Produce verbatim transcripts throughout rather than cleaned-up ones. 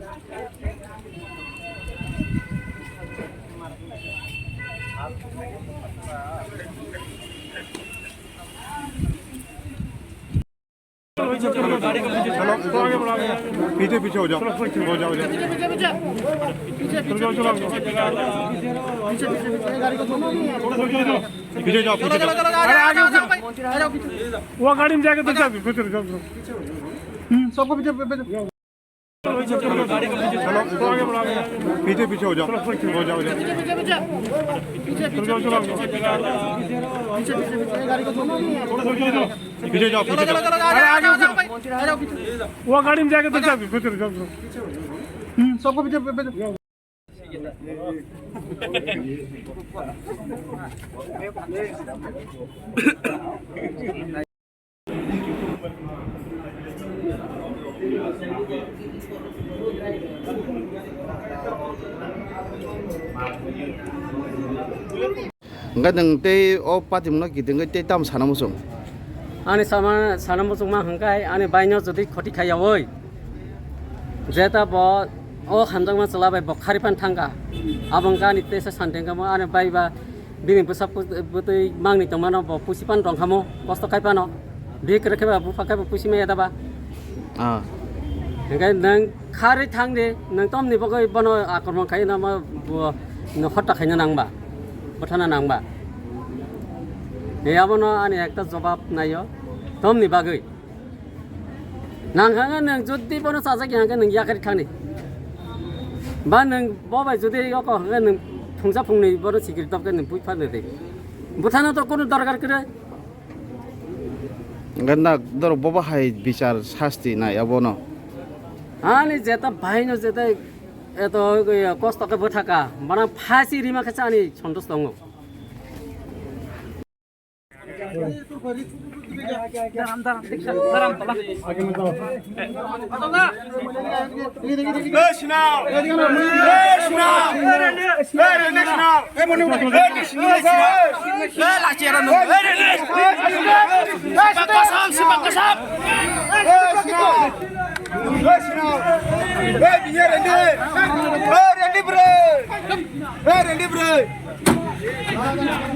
चलो, पीछे पीछे हो जाओ, हो जाओ, हो जाओ। पीछे जाओ, पीछे जाओ। अरे आगे, वो गाड़ी में जाके तो जाओ, पीछे जाओ। हम्म, सबको पीछे, पीछे। चलो, पीछे पीछे हो जाओ, हो जाओ, हो जाओ। पीछे जाओ, पीछे जाओ। अरे आगे, वो गाड़ी में जाके तो जाओ, पीछे जाओ। हम्म, सबको पीछे, पीछे। Hwnkhe nwng tei o patimungno kitingwi tei tamo sana muchung? Ani sama sana muchungma hwnkhe ani baino jodi khoti khaiyaui, jeta bo o hamjakma chwla bai bo khari phan thangkha, abo hwnkhe ani teisa santi wngkha, ani bai ba bini bwsa bwtwi mangni tongmano bo pusi phan tongkhamo, kosto khai phano. Bikre khe ba bupha khe bo pusi maya da ba? Ah. Hwnkhe nwng kharwi thang di, nwng tomni bagwi bono akromon khai na ma bo no hotta khaina nang ba, bwthana nang ba. He abono ani ekta jobab naio, tomni bagwi. Nang hwnkhe nwng jodi bono chajak ya hwnkhe nwng yakarwi thangni. Ba nwng bo bai jodi yoko hwnkhe nwng phungsa phungnwi bono sikiri tokhe nwng bui phan di. Bwthano to kono dorkar kwrwi. Hwnkhe na dorok bobo hai bichar sasti nai abono. Ani jeta bhaino jeta eto kosto khe bwthaka, bana phasi rima khe ani sontos tongo.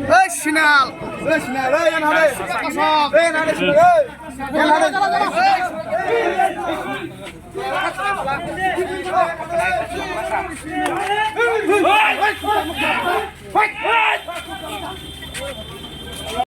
Hey, Sinal! Hey, Sinal! Hey, yan hale! Hey, yan hale, Sinal! Hey! Yan hale!